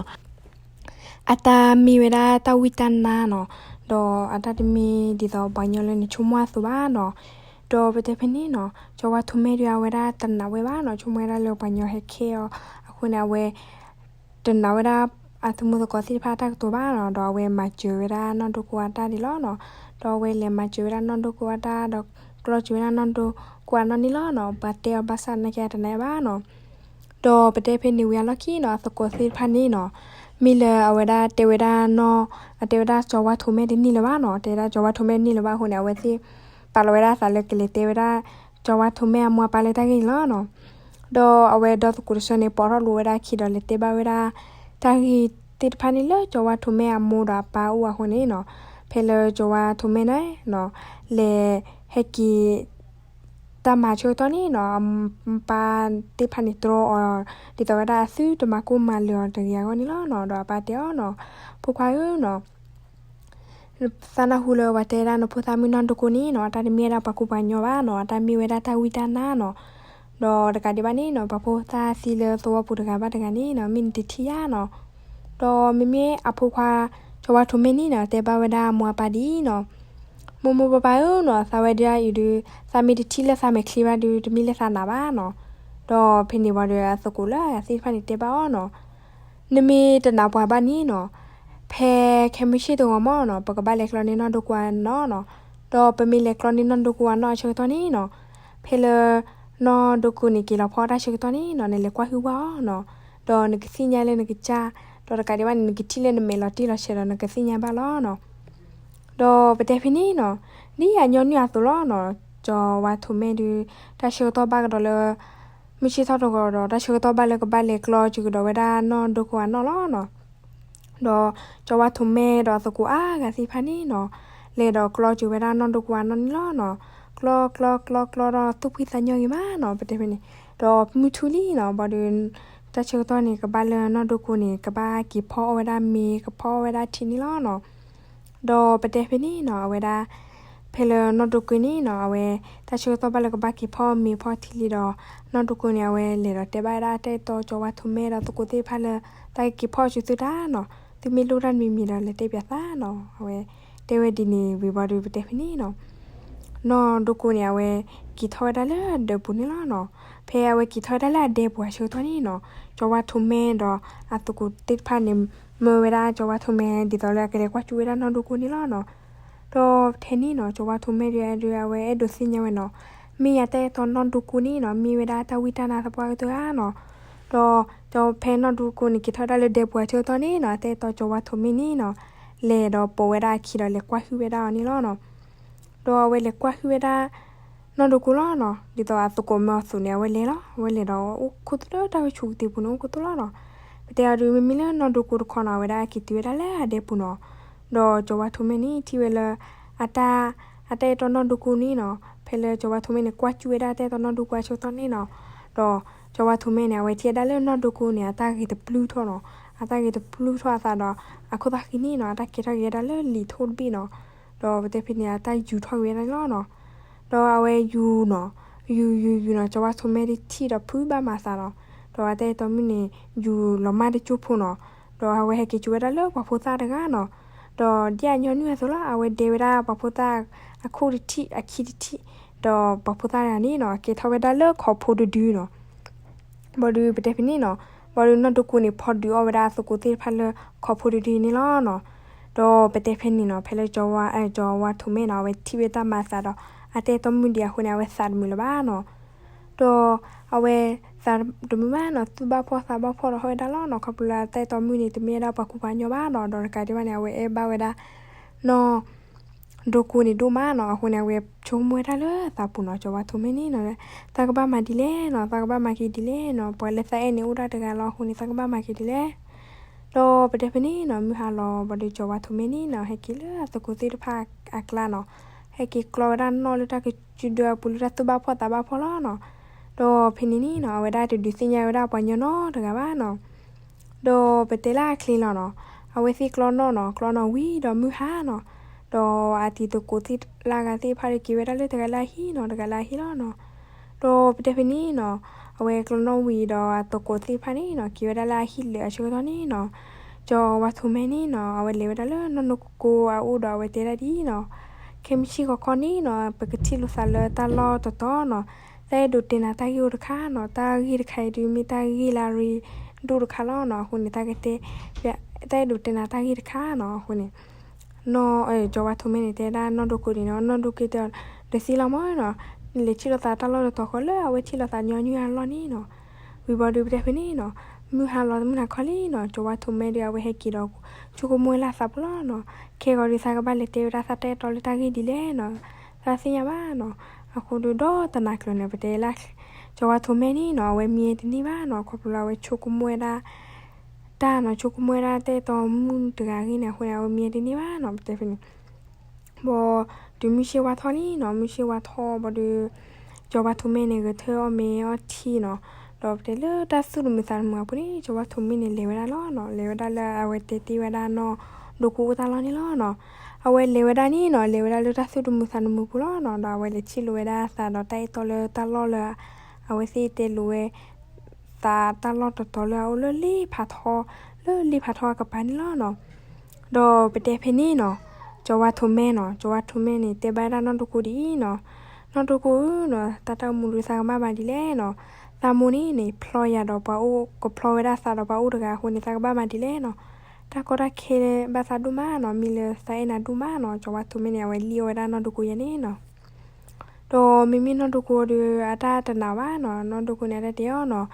အတၢ်မ့ၢ်ဝဲဒၣ်တၢ်ဝံတၢ်နါနီၤ, ဒီးအတၢ်တမ့ၢ်ဒ်သိးပှၤကညီလၢနဆိကမိၣ်အသိးဘၣ်နီၤ, ဒီးပတဲဖဲန့ၣ်နီၤ, ကၠီၤဝါထိးမဲဒီး အဝဲဒၣ်တနာ်ဝဲဘၣ်နီၤ, ဆိကမိၣ်ဝဲဒၣ်လၢပှၤကညီဟဲခဲအီၤ, အဃိန့ၣ် အဝဲ တနာ်ဝဲဒၣ်အသမူသကိးသ့ၣ်တဖၣ်အတၢ်ကတိၤဘၣ်နီၤ, ဒီးအဝဲမၤစၢၤဝဲဒၣ်နီၢ်ဒိကိအတၢ်ဒ်လီၤနီၤ, ဒီးအဝဲလဲၤမၤစၢၤဝဲဒၣ်နီၢ်ဒိကိအတၢ် ဒီးကျီစၢၤဝဲဒၣ်နီၢ်ဒိကိအနီၢ်န့ၣ်လီၤနီၤ, ပှၤတဲအီၤဘၣ်ဆၣ်နာ်က့အတနာ်ဘၣ်နီၤ ဒီးပတဲဖဲန့ၣ်ဝံၤအလီၢ်ခံနီၤ, အသကိးသ့ၣ်တဖၣ်န့ၣ်နီၤ, မ့ၢ်လၢအဝဲဒၣ်တဲဝဲဒၣ်နီၢ်, အတဲဝဲဒၣ်ကၠီၤဝါထိးမဲတန့ၢ်လၢၤဘၣ်နီၤ, တဲဝဲဒၣ်ကၠီၤဝါထိးမဲတန့ၢ်လၢၤဘၣ်အဃိန့ၣ် အဝဲသ့ၣ် ပာ်လီၤဝဲဒၣ်အသးလၢကလဲၤတဲဝဲဒၣ် ကၠီၤဝါထိးမဲအမိၢ်အပၢ်လၢတၢ်ဂ့ၢ်န့ၣ်လီၤနီၤ. ဒီးအဝဲဒီသကိးတဆၢန့ၣ် ပိာ်ထီၣ်လိာ်ဝဲဒၣ်အခံဒီးလဲၤတဲဘၣ်ဝဲဒၣ် တၢ်ဂ့ၢ်သ့ၣ်တဖၣ်န့ၣ်လၢကၠီၤဝါထိးမဲအမိၢ်ဒီးအပၢ်အိၣ်အဃိန့ၣ်နီၤ, ဖဲလၢကၠီၤဝါထိးမဲန့ၣ်နီၤ, လဲၤဟဲက့ၤ တၢ်မၤဆၢကတီၢ်န့ၣ်နီၤ, အပၢ်သ့ၣ်တဖၣ်န့ၣ်တြီအီၤ ဒ်သိးဝဲဒၣ်အသုတမၤကိၢ်မၤလၢာ်အီၤတဂ့ၤအဂီၢ်န့ၣ်လီၤနီၤ. ဒီးအပၢ်တဲအီၤနီၤ, ဖိခွါဧၢနီၤ, သးနၢ်ဟူလၢပှၤတဲဒၣ်နဖိသၣ်မုၣ်နီၢ်ဒိကိန့ၣ်နီၤ, တၢ်တမ့ၢ်ဝဲဒၣ်ပှၤကူပှၤကညီဘၣ်နီၤ, တၢ်မ့ၢ်ဝဲဒၣ်တၢ်ဝံတၢ်နါနီၤ. ဒီးတကးဒံးဘၣ်န့ၣ်နီၤ, ပှၤဖိသၣ်သံလၢသဝီပူၤတဂၤဘၣ်တဂၤန့ၣ်နီၤ, မ့ၢ်နတထံၣ်ဧါနီၤ. ဒီးမ့မ့ၢ်အဖိခွါ ကၠီၤဝါထိးမဲန့ၣ်နီၤ, တဲဘၣ်ဝဲဒၣ်အမိၢ်အပၢ်ဒ်အံၤနီၤ, မိၢ်မိၢ်ပၢ်ပၢ်ဧၢနီၤ, သးဝဲဒၣ်အံၤဒုး သးမ့ၢ်တထံၣ်လၢသးမဲာ်ချံဘၣ်ဒုး တမ့ၢ်လၢသးနာ်ဘၣ်နီၤ. ဒီးဖဲန့ၣ်ဝံၤဒီးအသကိးလၢအသ့ၣ်တဖၣ်န့ၣ်တဲဘၣ်အီၤနီၤ, နမ့ၢ်တနာ်ပှၤဘၣ်န့ၣ်နီၤ, ဖဲခဲမုၢ်ဆ့ၣ်တဂီၤမးနီၤ, ပကဘၣ်လဲၤကျီန့ၢ်နီၢ်ဒိကိအနီၢ်နီၤ. ဒီးပမ့ၢ်လဲၤကျီန့ၢ်နီၢ်ဒိကိအနီၢ်အဆၢကတီၢ်န့ၣ်နီၤ, ဖဲလၢ နီၢ်ဒိကိန့ၣ်က့ၤလီၤဖီတၢ်ဆၢကတီၢ်န့ၣ်နီၤ, နလဲၤကွၢ်ဟုၣ်ဝဲအီၤနီၤ. ဒီးနကသ့ၣ်ညါလၢနကစၢ်, ဒီးတကးဒံးဘၣ်န့ၣ် နကထံၣ်လၢနမဲာ်လီၤတံၢ်လီၤဆဲးဒီးနကသ့ၣ်ညါဘၣ်လီၤနီၤ. ဒီးပတဲဖဲန့ၣ်နီၤ, ဒ်အညီနုၢ်အသိးလီၤနီၤ, ကၠီၤဝါထိးမဲဒုး တၢ်ဆၢကတီၢ်ဘၣ်ကဒီးလၢ မုၢ်ဆ့ၣ်ထီၣ်တဂီၤဒီး တၢ်ဆၢကတီၢ်ဘၣ်လၢကဘၣ်လဲၤကျီစၢၤကဒီးဝဲဒၣ်နီၢ်ဒိကိအနီၢ်လီၤနီၤ. ဒီးကၠီၤဝါထိးမဲဒီးအသကိးအါဂၤသ့ၣ်တဖၣ်န့ၣ်နီၤ, လဲၤဒီးကျီစၢၤဝဲဒၣ်နီၢ်ဒိကိအနီၢ်န့ၣ်လီၤနီၤ. ကျီကျီကျီကျီဒီးသူၣ်ဖှံသးညီဂ့ၤမးနီၤ ပတဲဖဲန့ၣ်. ဒီးမုၢ်ထူလံနီၤ, ဘၣ်ဒီး တၢ်ဆၢကတီၢ်န့ၣ် ကဘၣ်လၢနီၢ်ဒိကိန့ၣ် ကဘၣ်က့ၤဖီအီၣ်ဝဲဒၣ်မ့ၤ ကဖီအီၣ်ဝဲဒၣ်ထံန့ၣ်လီၤနီၤ. ဒီးပတဲဖဲန့ၣ်နီၤ, အဝဲဒၣ် ဖဲလၢနီၢ်ဒိကိန့ၣ်နီၤ, အဝဲ တၢ်ဆၢကတီၢ်ဘၣ်လၢကဘၣ်က့ၤဖီမ့ၤဖီထံလံဒီး နီၢ်ဒိကိန့ၣ် အဝဲလဲၤဒီးတဲဘၣ်ဝဲဒၣ်တၢ်အဲၣ်တီကၠီၤဝါထိးမဲဒီးသကိးသ့ၣ်တဖၣ်လၢ တၢ်က့ၤဖီစၢၤသုတၢ်နီၤ, သုမ့ၢ်လိၣ်တၢ်တမံၤမံၤဒီး လဲၤတဲပၠးသးနီၤ. အဝဲတဲဝဲဒ်န့ၣ်ဝံၤဘၣ်ဒီး ပတဲဖဲန့ၣ်နီၤ, နီၢ်ဒိကိန့ၣ် အဝဲက့ၤထီၣ်ဝဲဒၣ်လၢဒဲပူၤန့ၣ်လီၤနီၤ. ဖဲအဝဲက့ၤထီၣ်ဝဲဒၣ်လၢအဒဲပူၤအဆၢကတီၢ်န့ၣ်နီၤ, ကၠီၤဝါထိးမဲဒီးအသကိးသ့ၣ်တဖၣ်န့ၣ် မၢဝဲဒၣ်ကၠီၤဝါထိးမဲ ဒ်သိးလၢအကလဲၤကွၢ်ကၠူၣ်ဝဲဒၣ်နီၢ်ဒိကိန့ၣ်လီၤနီၤ. ဒီးထဲန့ၣ်နီၤ, ကၠီၤဝါထိးမဲဒုး အဝဲအဲၣ်ဒိးသ့ၣ်ညါဝဲနီၤ, မ့ၢ်အတၢ်အဲၣ်တီနီၢ်ဒိကိန့ၣ်နီၤ, မ့ၢ်ဝဲဒၣ်တၢ်ဝံတၢ်နါသပှၢ်ကတၢၢ်ဧါနီၤ. ဒီးဖဲနီၢ်ဒိကိန့ၣ် က့ၤထီၣ်ဝဲဒၣ်လၢဒဲပူၤအဆၢကတီၢ်န့ၣ်နီၤ, အတၢ်အဲၣ်တီကၠီၤဝါထိးမဲန့ၣ်နီၤ, လဲၤဒီးပိာ်ဝဲဒၣ်အခံဒီး လဲၤကွၢ်ဟုၣ်ဝဲဒၣ်အီၤန့ၣ်လီၤနီၤ. ဒီးအဝဲလဲၤကွၢ်ဟုၣ်ဝဲဒၣ် နီၢ်ဒိကိလီၤနီၤ, ဒ်သိးအသကိးမၢအီၤအသိးန့ၣ် အဝဲလဲၤလီၤ. အဝဲလဲၤဒီးအိၣ်ခိၣ်သလၢတၢ်ဝဲဆူၣ်ကတ့ၤပူၤန့ၣ် အိၣ်ခိၣ်သလီၤနီၤ. ပတဲအီၤဒုး မ့မ့ၢ်လၢနီၢ်ဒိကိတခီနီၤ, အဝဲဒၣ်က့ၤတုၤဝဲဒၣ်လၢအဒဲပူၤနီၤ. ဒီးကၠီၤဝါထိးမဲန့ၣ် ထံၣ်ဝဲလၢ အတၢ် အတၢ်အဲၣ်တီနီၢ်ဒိကိန့ၣ်နီၤ, ဖဲလၢကၠီၤဝါထိးမဲန့ၣ် ကွၢ်ကၠူၣ်ဝဲဒၣ်တၢ်အဲၣ်တီနီၢ်ဒိကိအဆၢကတီၢ်န့ၣ်နီၤ, ဒီးကၠီၤဝါထိးမဲန့ၣ် အဝဲထံၣ်ဝဲဒၣ်လၢနီၢ်ဒိကိန့ၣ် အတၢ်ဂ့ၤတပျုၢ်ထီၣ်နီၤ, အတၢ်ဂ့ၤတပျုၢ်ထီၣ်အသးဒီး အခိၣ်သၣ်ဃံန့ၣ်နီၤ, အတၢ်ကဲထီၣ်က့ၤဝဲဒၣ်လၢလံာ်ထိၣ်တဘ့ၣ်နီၤ. ဒီးပတဲဖဲန့ၣ် အတၢ်ယူၤထီၣ်က့ၤဝဲဒၣ်န့ၣ်လီၤနီၤ. ဒီးအဝဲယူၤနီၤ, ယူၤယူၤယူၤနီၤ, ကၠီၤဝါထိးမဲဒုးထံၣ်ဒီးဖုးဘၣ်မၤသးနီၤ. ဒီးအတၢ်အဲၣ်တီမုၣ်န့ၣ် ယူၤလီၤမၢ်တကၠိဖိနီၤ. ဒီးအဝဲဟဲက့ၤကၠူဝဲဒၣ်လၢပှၤဖိသၣ်တဂၤနီၤ. ဒီးဒ်အညီနုၢ်အသိးလီၤ, အဝဲဒဲဝဲဒၣ်ပှၤဖိသၣ်အခိၣ်တထံၣ်အခံတထံၣ်, ဒီးပှၤဖိသၣ်တဂၤန့ၣ်နီၤ, ကဲထီၣ်ဝဲဒၣ်လၢခီၣ်ဖိတဒုနီၤ. ဘၣ်ဒီးပတဲဖဲန့ၣ်နီၤ, ဘၣ်ဒီးနီၢ်ဒိကိန့ၣ် ဖီဒုးအီၣ်ဝဲဒၣ်အသကိးသ့ၣ်တဖၣ်လၢခီၣ်ဖိတဒုန့ၣ်လီၤနီၤ. ဒီးပတဲဖဲန့ၣ်နီၤ, ဖဲလၢကၠီၤဝါထိးမဲနီၤ, အဝဲထံၣ်ဝဲတၢ်မၤသးဒီး အတၢ်အဲၣ်တီမုၣ်ဒံးအဃိန့ၣ် အဝဲသးတမုာ်လၢၤဘၣ်နီၤ. ဒီးအဝဲသးတမုာ်ဘၣ်နီၤ, သူၣ်ဘၣ်ဖှီၣ်သးဘၣ်ဖှီၣ်ဒီးဟီၣ်ဝဲဒၣ်လီၤနီၤ. ခီဖျိလၢအတၢ်အဲၣ်တီမုၣ်န့ၣ် တမ့ၢ်ဝဲဒၣ်ပှၤကူပှၤကညီဘၣ်နီၤ. ဒီးတကးဒံးဘၣ်န့ၣ် အဝဲအဲၣ်ဘၣ်ဝဲဒၣ်နီၢ် ဒိကိန့ၣ်ဒိၣ်မးနီၤ. အဃိန့ၣ် အဝဲဆိကမိၣ်ဝဲဒၣ်လၢသးပူၤနီၤ, ကၠီၤဝါထိးမဲန့ၣ်နီၤ, သးကဘၣ်မၤဒ်လဲၣ်နီၤ, သးကဘၣ်မၤက့ၤဒ်လဲၣ်နီၤ, ပှၤလၢသးအဲၣ်န့ၣ်အိၣ်ဒၣ်တဂၤလီၤ. အဃိန့ၣ် သးကဘၣ်မၤက့ၤဒ်လဲၣ်. ဒီးပတဲဖဲန့ၣ်နီၤ, မုၢ်ဟါလီၤဘၣ်ဒီး ကၠီၤဝါထိးမဲန့ၣ်နီၤ, ဟဲက့ၤလၢအသကိးသ့ၣ်တဖၣ်အကျါနီၤ, ဟဲက့ၤကျီဝဲဒၣ်နီၣ်လၢတၢ်ကစုဒုအပူၤ လၢတၢ်သူၣ်ဘၣ်ဖှီၣ်သးဘၣ်ဖှီၣ်လီၤနီၤ. ဒီးဖဲန့ၣ်န့ၣ်နီၤ, အဝဲဒၣ်တဒုးသ့ၣ်ညါဝဲဒၣ်ပှၤကညီနီတဂၤဘၣ်နီၤ. ဒီးပတဲလၢအချ့လီၤနီၤ, အဝဲသ့ၣ်ကျီနီၣ်နီၤ, ကျီနီၣ်ဝံၤဒီးမုၢ်ဟါနီၤ. ဒီးအတံၤသကိးသ့ၣ်လၢအဂၤသ့ၣ်တဖၣ်ဒီး က့ၤဝဲဒၣ်လၢတဂၤလၢအဟံၣ်နီၤ, တဂၤလၢအဟံၣ်လီၤနီၤ. ဒီးပတဲဖဲန့ၣ်နီၤ, အဝဲကျီနီၣ်ဝံၤဒီးအသကိးသ့ၣ်တဖၣ်န့ၣ်နီၤ, က့ၤဝဲဒၣ်လၢအဟံၣ်လၢာ်အဆၢကတီၢ်န့ၣ်နီၤ, ကၠီၤဝါထိးမဲန့ၣ်နီၤ, အဝဲလဲၤဝဲဒၣ်လၢနီၢ်ဒိကိအအိၣ်ဒီး အဝဲတဲဒၣ်ဒ်အံၤနီၤ, ခဲမုၢ်ဆ့ၣ်ဂီၤခီန့ၣ်နီၤ, ပကထံၣ်လိာ်သးလၢတၢ်လီၢ်တတီၤနီၤ, သးအဲၣ်ဒိးတဲနၤတၢ်ဂ့ၢ်အိၣ်တခါနီၤ, တၢ်ဂ့ၢ်တခါအံၤဒုး မ့ၢ်တၢ်ဂ့ၢ်လၢအရ့ဒိၣ်တခါလီၤနီၤ. အဃိန့ၣ် တၢ်ကတဲ တၢ်အဲၣ်ဒိးတဲနၤတၢ်ဂ့ၢ်တခါနီၤ. အဃိန့ၣ် နီၢ် ကၠီၤဝါထိးမဲန့ၣ် တဲဒၣ်နီၢ်ဒိကိန့ၣ်နီၤ, နီၢ်ဒိကိတဲအီၤ တသ့လီၤမးနီၤ, နလဲၤထံၣ်လိာ်သးတၢ်လီၢ်တတီၤဃီလၢအဝဲထံၣ်လိာ်သးညီနုၢ်အလီၢ်န့ၣ်နီၤ. ဝံၤဘၣ်ဒီးပတဲဖဲန့ၣ်နီၤ, မုၢ်ဟါလီၤမုၢ်နၤခီလံနီၤ, ကၠီၤဝါထိးမဲဒီး အဝဲဟဲက့ၤဒီး ဆိကမိၣ်ဝဲလၢအသးပူၤလီၤနီၤ. ခဲဂီၤဒီး သးကဘၣ်လဲၤတဲဝဲဒၣ်သးတၢ်အဲၣ်တီလၢတၢ်ဂ့ၢ်ဒ်လဲၣ်နီၤ, သးသ့ၣ်ညါဘၣ်နီၤ. အဃိဒီး ဒီးတနၤကျၢၤန့ၣ် ပတဲလၢ ကၠီၤဝါထိးမဲန့ၣ်နီၤ, အဝဲမံတန့ၢ်ဘၣ်နီၤ, ခီဖျိလၢအဝဲဆိကမိၣ်ဝဲဒၣ် တၢ်နီၤ, ဆိကမိၣ်ဝဲဒၣ်တၢ်အဲၣ်တီမုၣ်တဂၤအဂ့ၢ်န့ၣ် အဃိန့ၣ် အဝဲမံတန့ၢ်ဘၣ်နီၤ, ပတဲဖဲန့ၣ်. ဘၣ်ဒီးမုၢ်ဆ့ၣ်ဝါထီၣ်လံနီၤ, မုၢ်ဆ့ၣ်ဝါထီၣ်ဘၣ်ဒီး ကၠီၤဝါထိးမဲန့ၣ် ဂဲၤထၢၣ်အီၣ်မ့ၤအီထံနီၤ, ဒီးပတဲလၢတၢ်သူၣ်တမုာ်သးတမုာ်အပူၤန့ၣ် ကၠီၤဝါထိးမဲန့ၣ် လဲၤဝဲဒၣ်လီၤနီၤ, လဲၤဝဲဒၣ်လၢအဝဲတဲတ့ၢ်ဝဲဒၣ်နီၢ်ဒိကိအိၣ်တၢ်လီၢ်န့ၣ်လီၤနီၤ. အဝဲလဲၤဝဲဒၣ်န့ၣ်နီၤ, လဲၤဝဲဒၣ်လၢတၢ်သူၣ်တမုာ်သးတမုာ်ပူၤလီၤနီၤ, ဒီးအဝဲလဲၤထံၣ်လိာ်ဝဲဒၣ်အသးဒီးတၢ်အဲၣ်တီလၢတၢ်လီၢ်လၢ အဝဲသ့ၣ်တဲလိာ်ဝဲ သးတၢ်လီၢ်တတီၤလၢအအိၣ်လၢလ့ဖးထီ, လၢလ့ဖးထီအကပၤန့ၣ်လီၤနီၤ. ဒီးပတဲဖဲန့ၣ်နီၤ, ကၠီၤဝါထိးမဲနီၤ, ကၠီၤဝါထိးမဲန့ၣ် တဲဘၣ်ဒၣ်နီၢ်ဒိကိဒ်အံၤနီၤ, နီၢ်ဒိကိဧၢနီၤ, တၢ်တၢ်အိၣ်မူဒုးသးကမၣ်မၤဒ်လဲၣ်နီၤ, သးမိၢ်န့ၣ်န့ၣ် ဖျီယၤဒီးပှၤအိၣ်, ကဖျီဝဲဒၣ်သးဒီးပှၤအိၣ်တဂၤအဃိန့ၣ် သးကဘၣ်မၤဒ်လဲၣ်နီၤ, တၢ်ကီတၢ်ခဲဘၣ်သးဒိၣ်မးနီၤ, မ့ၢ်လၢသးအဲၣ်နၤဒိၣ်မးနီၤ, ကၠီၤဝါထိးမဲန့ၣ် အဝဲလံၣ်အီၣ်ဝဲဒၣ်နီၢ်ဒိကိယဲန့ၣ်နီၤ. ဒီးမ့မ့ၢ်နီၢ်ဒိကိဒီး အတၢ်တနာ်ဘၣ်နီၤ, နီၢ်ဒိကိန့ၣ် အတၢ်တဲအီၤနီၤ,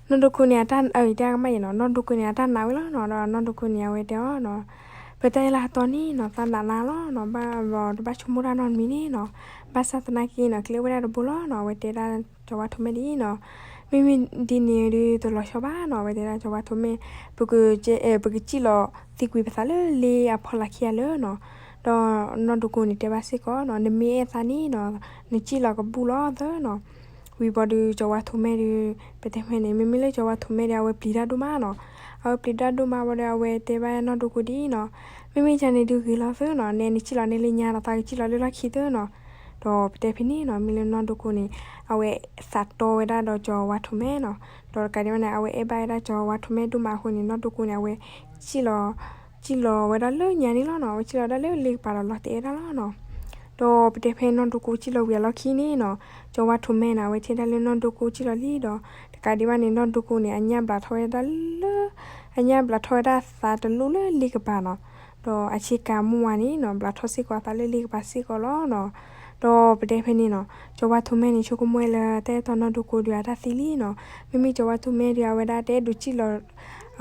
နီၢ်ဒိကိန့ၣ် အတၢ်အၢၣ်တဲကမၣ်ယဲနီၤ, နီၢ်ဒိကိန့ၣ် အတၢ်နာ်ဝဲလီၤနီၤ, ဒီးနီၢ်ဒိကိန့ၣ် အဝဲတဲအီၤနီၤ, ပတဲလၢအတီၤန့ၣ်နီၤ သးနာ်နၤလီၤနီၤ, ဘၣ်တဘၣ်ဆိကမိၣ်တၢ်နီတမံၤန့ၣ်နီၤ, ဘၣ်ဆၣ်သနာ်က့နီၤ ကျဲအိၣ်ဝဲဒၣ်တဘိလီၤနီၤ, အဝဲတဲဒၣ်ကၠီၤဝါထိးမဲဒ်အံၤနီၤ, မ့မ့ၢ်ဒ်န့ၣ်ဒုးတလီၤဆီဘၣ်နီၤ, အဝဲတဲဒၣ်ကၠီၤဝါထိးမဲ, ပကစံၣ်လီၤသံကွံာ်ပသးလၢလ့အဖီလာ်ခံဂၤလၢနီၤ, ဒီးနီၢ်ဒိကိန့ၣ်တဲဘၣ်စ့ၢ်ကီးနီၤ, နမ့ၢ်အဲၣ်သးန့ၣ်နီၤ, နစံၣ်လီၤကဘူၣ်လီၤသၢနီၤ, ဝံၤဘၣ်ဒီးကၠီၤဝါထိးမဲဒုး ပတဲဖဲန့ၣ် မ့မ့ၢ်လၢကၠီၤဝါထိးမဲဒီး အဝဲပျံၤတၢ်ဒိၣ်မးနီၤ, အဝဲပျံၤတၢ်ဒိၣ်မးဘၣ်ဒီး အဝဲတဲဘၣ်နီၢ်ဒိကိဒ်အံၤနီၤ, မ့မ့ၢ်ယၤန့ၣ်ဒုးဂ့ၤလီၤသၢနီၤ, နဲနစံၣ်လီၤန့ၢ်လၢညါဒီး သးကစံၣ်လီၤလၢလီၢ်ခံသၢနီၤ, ဒီးပတဲဖဲန့ၣ်နီၤ မ့ၢ်လၢနီၢ်ဒိကိန့ၣ် အဝဲသးတီဝဲဒၣ်ဒီးကၠီၤဝါထိးမဲနီၤ, ဒီးတကးဒံးဘၣ်န့ၣ် အဝဲအဲၣ်ဘၣ်ဝဲဒၣ်ကၠီၤဝါထိးမဲဒိၣ်မးအဃိန့ၣ် နီၢ်ဒိကိန့ၣ် အဝဲစံၣ်လီၤ စံၣ်လီၤဝဲဒၣ်လၢညါန့ၣ်လီၤနီၤ, အဝဲစံၣ်လီၤဝဲဒၣ်လၢလ့ကပၤဒီးလီၤတဲာ်ဝဲဒၣ်လီၤနီၤ, ဒီးပတဲဖဲနီၢ်ဒိကိစံၣ်လီၤဝံၤအလီၢ်ခံန့ၣ်နီၤ, ကၠီၤဝါထိးမဲန့ၣ် အဝဲထံၣ်ဒၣ်လၢနီၢ်ဒိကိစံၣ်လီၤလံဒီး တကးဒံးဘၣ်န့ၣ် နီၢ်ဒိကိန့ၣ် အညၣ်ဘျးထီၣ်ဝဲဒၣ်လၢ အညၣ်ဘျးထီၣ်ဝဲဒၣ်သးတလိၣ်လၢလ့ကပၤနီၤ, ဒီးအဆ့ကၤမိၢ်ဝါန့ၣ်နီၤ ဘျးထီၣ်စ့ၢ်ကီးအသးလၢလ့ကပၤစ့ၢ်ကီးလီၤနီၤ, ဒီးပတဲဖဲန့ၣ်နီၤ ကၠီၤဝါထိးမဲန့ၣ် ဆိကမိၣ်ဝဲလၢတၢ်အဲၣ်တီနီၢ်ဒိကိဒုးအတၢ်သံလံနီၤ, မ့မ့ၢ်ကၠီၤဝါထိးမဲဒုး အဝဲဒၣ်တအဲၣ်ဒိးစံၣ်လီၤ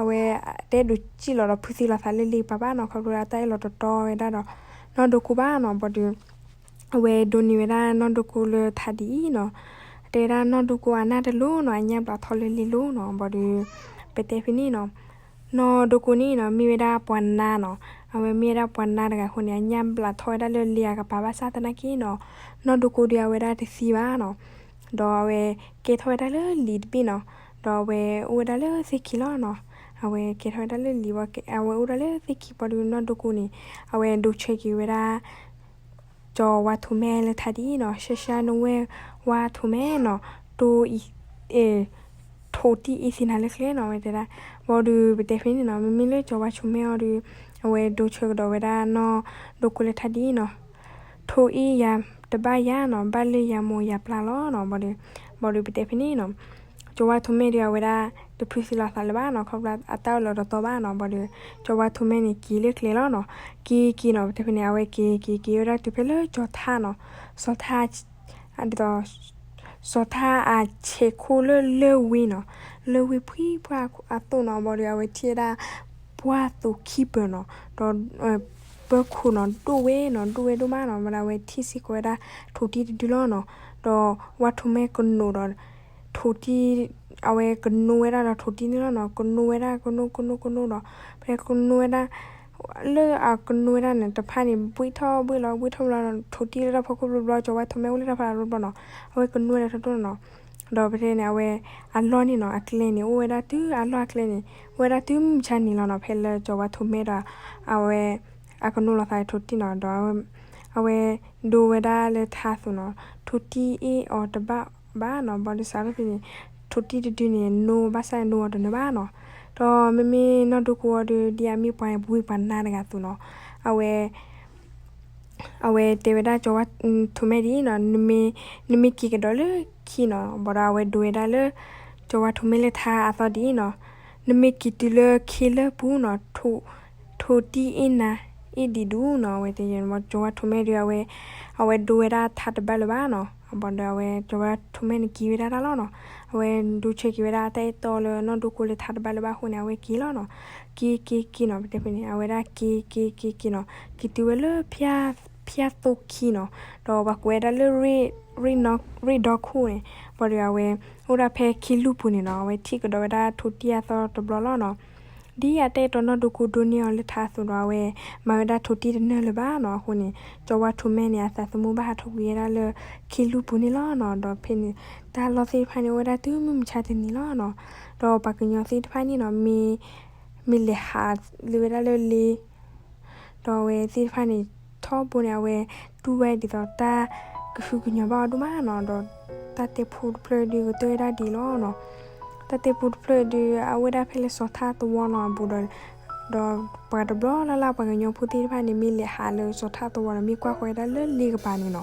အဝဲတအဲၣ်ဒိးစံၣ်လီၤဒီးဖုသံလီၤသးလၢလ့ကပၤဘၣ်နီၤ, ခီဖျိလၢအတၢ်အဲၣ်လီၤတတီဝဲဒၣ်ဒီး နီၢ်ဒိကိဘၣ်နီၤ, ဘၣ်ဒီး အဝဲဒိးန့ၢ်ဝဲဒၣ်နီၢ်ဒိကိလၢထါဒ်အံၤနီၤ, တဲဝဲဒၣ်နီၢ်ဒိကိအနၢ်တလိၤနီၤ, အညၣ်ဘျးထီၣ်လၢလ့လိၤနီၤ, ဘၣ်ဒီး ပတဲဖဲန့ၣ်နီၤ နီၢ်ဒိကိန့ၣ်နီၤ မ့ၢ်ဝဲဒၣ်ပှၤနါနီၤ, အဝဲမ့ၢ်ဝဲဒၣ်ပှၤနါတဂၤအဃိန့ၣ် အညၣ်ဘျးထီၣ်ဝဲဒၣ်လၢလ့အကပၤဘၣ်ဆၣ်သနာ်က့နီၤ, နီၢ်ဒိကိဒုးအဝဲဒၣ်တသံဘၣ်နီၤ, ဒီးအဝဲကဲထီၣ်ဝဲဒၣ်လၢလံာ်တဘ့ၣ်နီၤ, ဒီးအဝဲအိၣ်ဝဲဒၣ်လၢသ့ၣ်ခံလီၤနီၤ, အဝဲကဲထီၣ်ဝဲဒၣ်လၢလံာ် အဝဲအိၣ်ဒၣ်လၢသ့ၣ်ခံဘၣ်ဒီးနီၢ်ဒိကိန့ၣ် အဝဲဒိးဆၢက့ၤဝဲဒၣ် ကၠီၤဝါထိးမဲလၢထါဒ်အံၤနီၤ, ရှဲရှါနဝဲၢ်ဝါထိးမဲနီၤ, တိ ထိးတံၢ်အ့ၣ်သံနၤလၢကျဲနီၤ, အဝဲတဲဒၣ်, ဘၣ်ဒီးပတဲဖဲန့ၣ်နီၤ မ့မ့ၢ်လၢကၠီၤဝါထိးမဲအီၤဒီး အဝဲဒိးဆၢကဒီးဝဲဒၣ်နီၢ်ဒိကိလၢထါဒ်အံၤနီၤ, ထိးအ့ၣ်ယၤတဘၣ်ယၤနီၤ, ဘၣ်လၢယၤမိၢ်ယၤပျၢ်လီၤနီၤ, ဘၣ်ဒီး ဘၣ်ဒီးပတဲဖဲန့ၣ်နီၤ ကၠီၤဝါထိးမဲဒီး အဝဲဒၣ်တဖုသံလီၤသးလၢၤဘၣ်နီၤ, ခီဖျိအတၢ်အၢၣ်လီၤတတီဘၣ်နီၤ, ဘၣ်ဒီး ကၠီၤဝါထိးမဲန့ၣ်က့ၤလၢကျဲလီၤနီၤ, က့ၤက့ၤနီၤ ပတဲဖဲန့ၣ် အဝဲက့ၤက့ၤက့ၤဝဲဒၣ်တုၤဖဲလၢကၠီၤထါနီၤ, စီၤထါ ဒ်သိး စီၤထါအဆဲးခိၣ်လၢလၢၢ်ဝ့နီၤ, လၢၢ်ဝ့ဖှံဖှါအသိးနီၤ, ဘၣ်ဒီးအဝဲထံၣ်ဝဲဒၣ် ပှၢ်သိးခံပၢၤနီၤ, ဒီး ပၢၤခိၣ်နီၤ ဒိၣ်ဝဲနီၤ, ဒိၣ်ဝဲဒိၣ်မးနီၤ, ဘၣ်ဒီးအဝဲထံၣ်စ့ၢ်ကီးဝဲဒၣ် ထိးတံၢ်တဒုလီၤနီၤ, ဒီးဝါထိးမဲကနိးဒီး ထိးတံၢ် အဝဲကနိးဝဲဒၣ်ဒီးထိးတံၢ်န့ၣ်လီၤနီၤ, ကနိးဝဲဒၣ် ကနိး ကနိး ကနိးဒီး ဖဲကနိးဝဲဒၣ် လၢအကနိးဝဲဒၣ်န့ၣ် တဖၣ်န့ၣ် ဘှံးထီၣ်ဘှံးလီၤ ဘှံးထီၣ်ဘှံးလီၤဒီး ထိးတံၢ်လၢတၢ်ဖီခိၣ်ဘျီဘျီ ကၠီၤဝါထိးမဲအိၣ်လၢတၢ်ဖီလာ်ဘျီဘျီနီၤ, အဝဲကနိးဝဲဒၣ်ထိးတံၢ်နီၤ, ဒီးဖဲန့ၣ် အဝဲ အလီၢ်န့ၣ်နီၤ အကျဲန့ၣ် အိၣ်ဝဲဒၣ်တုၤ အလီၢ်အကျဲန့ၣ် အိၣ်ဝဲဒၣ်တုၤမုၢ်မဆါန့ၣ်လီၤနီၤ, ဖဲလၢကၠီၤဝါထိးမဲဒီး အဝဲ အကနိးလီၤသးထိးတံၢ်နီၤ, ဒီး အဝဲဒိဝဲဒၣ်လၢထါအသိးနီၤ, ထိးတံၢ်အ့ၣ်အီၤတဘၣ်ဘၣ်နီၤ, ဘၣ်ဒီးစးထီၣ်ဖဲန့ၣ် ထိးတံၢ်တဒုန့ၣ် နိးဘၣ်ဆၣ်နိးအီၤတနၢၤဘၣ်နီၤ, ဒီးမ့မ့ၢ်နီၢ်ဒိကိအီၤဒီး ဒ်အမ့ၢ်ပှၤဝံပှၤနါတဂၤအသိးနီၤ, အဝဲ အဝဲတဲဝဲဒၣ်ကၠီၤဝါ ထိးမဲဒ်အံၤနီၤ, နမ့ၢ်က့ၤကဒီးလၢခံနီၤ, ဘၣ်ဒီးအဝဲဒိဝဲဒၣ်လၢ ကၠီၤဝါထိးမဲလၢထါအသီဒ်အံၤနီၤ, နမ့ၢ်က့ၤတုၤလၢခ့လၢပူၤနီၤ, ထိးတံၢ်အ့ၣ်နၤ အ့ၣ်ဒံးဒူနီၤ, အဝဲတဲ ကၠီၤဝါထိးမဲဒီး အဝဲ အဝဲဒိဝဲဒၣ်ထါတဘၣ်လၢၤဘၣ်နီၤ, ဘၣ်ဒီးအဝဲ ကၠီၤဝါထိးမဲန့ၣ်က့ၤဝဲဒၣ်တၢ်လီၤနီၤ, အဝဲဒိဆၢက့ၤဝဲဒၣ်တၢ်အဲၣ်တီလၢနီၢ်ဒိကိလၢထါတဘၣ်လၢၤဘၣ်အဃိန့ၣ် အဝဲက့ၤလီၤနီၤ, က့ၤက့ၤက့ၤနီၤ, ပတဲဖဲန့ၣ် အဝဲဒၣ်က့ၤက့ၤက့ၤက့ၤနီၤ, က့ၤတုၤဝဲလၢ ဖၠၣ်သိခံနီၤ, ဒီးပှၤကိးဝဲဒၣ်လၢ ရ့ၣ်ဒီခိၣ်န့ၣ်, ဘၣ်ဒီးအဝဲ အိၣ်ဒၣ်ဖဲခ့လူၢ်ပူၤန့ၣ်နီၤ, အဝဲထံၣ်ကဒီးဝဲဒၣ်ထိးတံၢ်အသီတဘျီလီၤနီၤ, ဒ်အတၢ်အဲၣ်တီနီၢ်ဒိကိဒိန့ၢ်အီၤလၢထါအသိးဒီး အဝဲမၤဝဲဒၣ်ထိးတံၢ်တနၢၤလၢၤဘၣ်နီၤ, အဃိန့ၣ် ကၠီၤဝါထိးမဲန့ၣ် အသးသမူဘၣ်ဟးထီၣ်ကွံာ်ဝဲဒၣ်လၢ ခ့လူၢ်ပူၤန့ၣ်လီၤနီၤ, ဒီးဖဲန့ၣ် တၢ်လီၢ်သ့ၣ်တဖၣ်န့ၣ် အိၣ်ဝဲဒၣ်တုၤမုၢ်မဆါတနံၤလီၤနီၤ, ဒီးပှၤကညီသ့ၣ်တဖၣ်န့ၣ်နီၤ မ့ၢ် မ့ၢ်လဲၤဟးလၢဝဲဒၣ်လၢလ့ ဒီးအဝဲသ့ၣ်တဖၣ်န့ၣ် ထီဘိန့ၣ် အဝဲတူၢ်ဝဲဒ်သိးတၢ်ကဟုကညီၤဘၣ်အီၤဒိၣ်မးနီၤ, ဒီးတၢ်တဲဖိတဖျၢၣ်ဒုးကတၢၢ်ဝဲဒၣ်ဒ်အံၤလီၤနီၤ, တၢ်တဲဖိတဖျၢၣ်ဒုး အအိၣ်ဝဲဒၣ်ဖဲလၢစီၤထါသဝီနီၤအဘူးဒီး ဒီးပှၤတဘျီလၢ်လၢ်ပှၤကညီဖိသ့ၣ်တဖၣ်န့ၣ် မ့ၢ်လဲၤဟးလၢစီၤထါသဝီဒီး မ့ၢ်ကွၢ်ဃီၤဝဲဒၣ်လၢလ့ကပၤန့ၣ်နီၤ,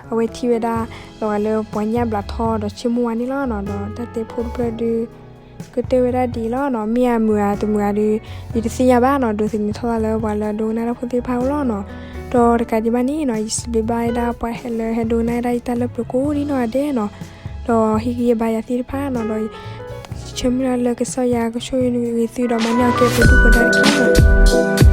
အဝဲထံၣ်ဝဲဒၣ် လီၤဂာ်လၢပှၤညၣ်ဘျးထီၣ်ဒီးဆ့မိၢ်ဝါန့ၣ်လီၤနီၤ, ဒီးတၢ်တဲဖိတဖျၢၣ်ဒုး ကတၢၢ်ဝဲဒၣ်ဒ်အံၤလီၤနီၤ, မ့ၢ်အမုာ်ဧါတမုာ်ဧါဒီး ယတသ့ၣ်ညါဘၣ်နီၤ, ဒိးသန့ၤထီၣ်သးလၢပှၤလၢအဒိကနၣ်တၢ်ဖိသ့ၣ်တဖၣ်အအိၣ်လီၤနီၤ, ဒီးတကးဒံးဘၣ်န့ၣ်နီၤ ယစံးဘျုးဘၣ်ဝဲဒၣ်ပှၤဟဲလၢဟဲဒိကနၣ်ဝဲဒၣ်ယတၢ်လၢပျၢၤကိးဒ်နီၢ်ဂၤဒဲးနီၤ, ဒီးဟ့ၣ်ဂံၢ်ဟ့ၣ်ဘါယၤသ့ၣ်တဖၣ်နီၤ, ဒီး ဆၢမုၢ်လၢ်လၢကစၢ်ယွၤကဆိၣ်ဂ့ၤသုဒီးမၤန့ၢ်အီၤကဲပှၤဒိၣ်ပှၤဒါတက့ၢ်နီၤ.